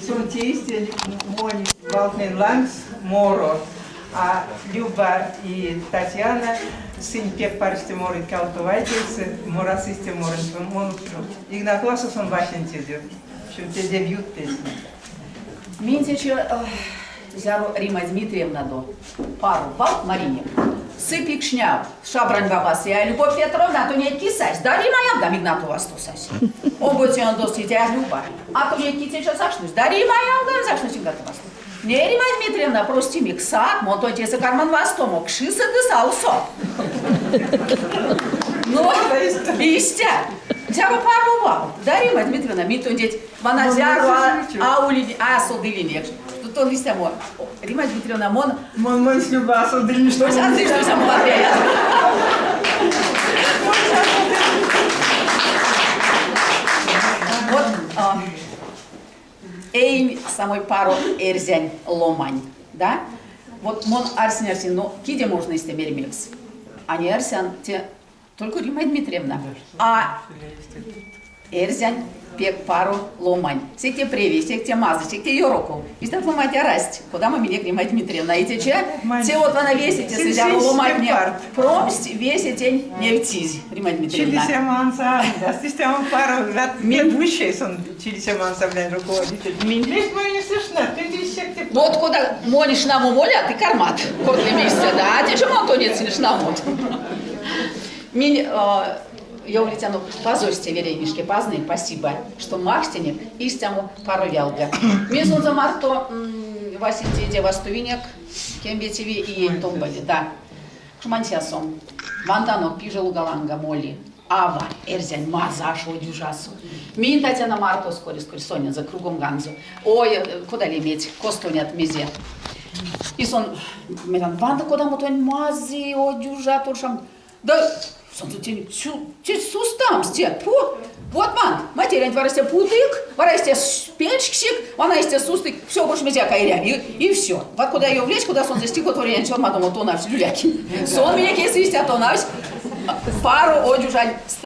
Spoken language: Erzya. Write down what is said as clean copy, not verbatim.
Сон тейсь монь валтнэнь лангс моро. А Люба и Татьяна сынь пек парсте морыть кавто вайгельсэ, морасызь те моронть. Мон Игнатовасо сон васенцеде. Те дебют песня. Минь течи зяро Рима Дмитриевнадо паро валт Марине. Сы Пикшня, шабрань бабась, я Любовь Петровна, то не кисась, да Рима ялгам Игнатовасто сась. Омбоце ёндо сидя Люба, а то не китеча сакшнось, да Рима ялгам сакшнось Игнатовасто. Не, Рима Дмитриевна, прости мик, сак, мон тонь тесэ карман вастомо, кшисэ ды салсо. Ну, истя. Зяро паро вал. Да, Рима Дмитриевна, минь тонтеть вана зяро а ули, а содылинек. Тут тон истямо. Рима Дмитриевна, мон... Мон монсь Люба а содылинь, что... Монсь а что Вот, Эйнь самой паро эрзянь ломань, да? Вот мон арсинь, арсинь, но киде можно истя меремекс? А не арсян, те только Рима Дмитриевна. А эрзянь пек паро ломань. Секте превей, секте мазый, секте ёроков. Истят ломанть арасть. Кодамо минек Рима Дмитриевна. И те, те вот вана весе те сызяро ломантне промсть, весе тень невтизь, Рима Дмитриевна. Чилисема ансамбля, система паро, ведущий сон Чилисема ансамблянь руководитель. Минь мы не слышно, ты здесь Вот кода монь шнамо моля, ты кармат, кортнемейстэ, да, а те же тонеть шнамот. Минь ёвлитяно пазось те Мишке пазне, спасибо, что макстинек истямо паро ялга. Минь сонзэ марто васенцеде вастовинек кемветеве иень томбале, да. Кшуманцясо. Вантано пиже луга ланга моли. Ава, эрзянь мазы ашо одюжасо. Минь Татьяна марто скоре-скоре сонензэ кругомганзо. Ой, кода леметь, костонят мезе. И сон мерян, ванты кодамо тонь мазый одюжа торшам. Да сонзэ тень сустамс, те, фу, вот ван, матерянть варасте путык, варасте печксик, вана истя сустык, все больше мезяка эряви, и все. Вот куда ее влезть, куда сонзэ стихотворение сёрмадомо тонавсь Люлякин. Сон минек эсистя тонавсь паро одюжань.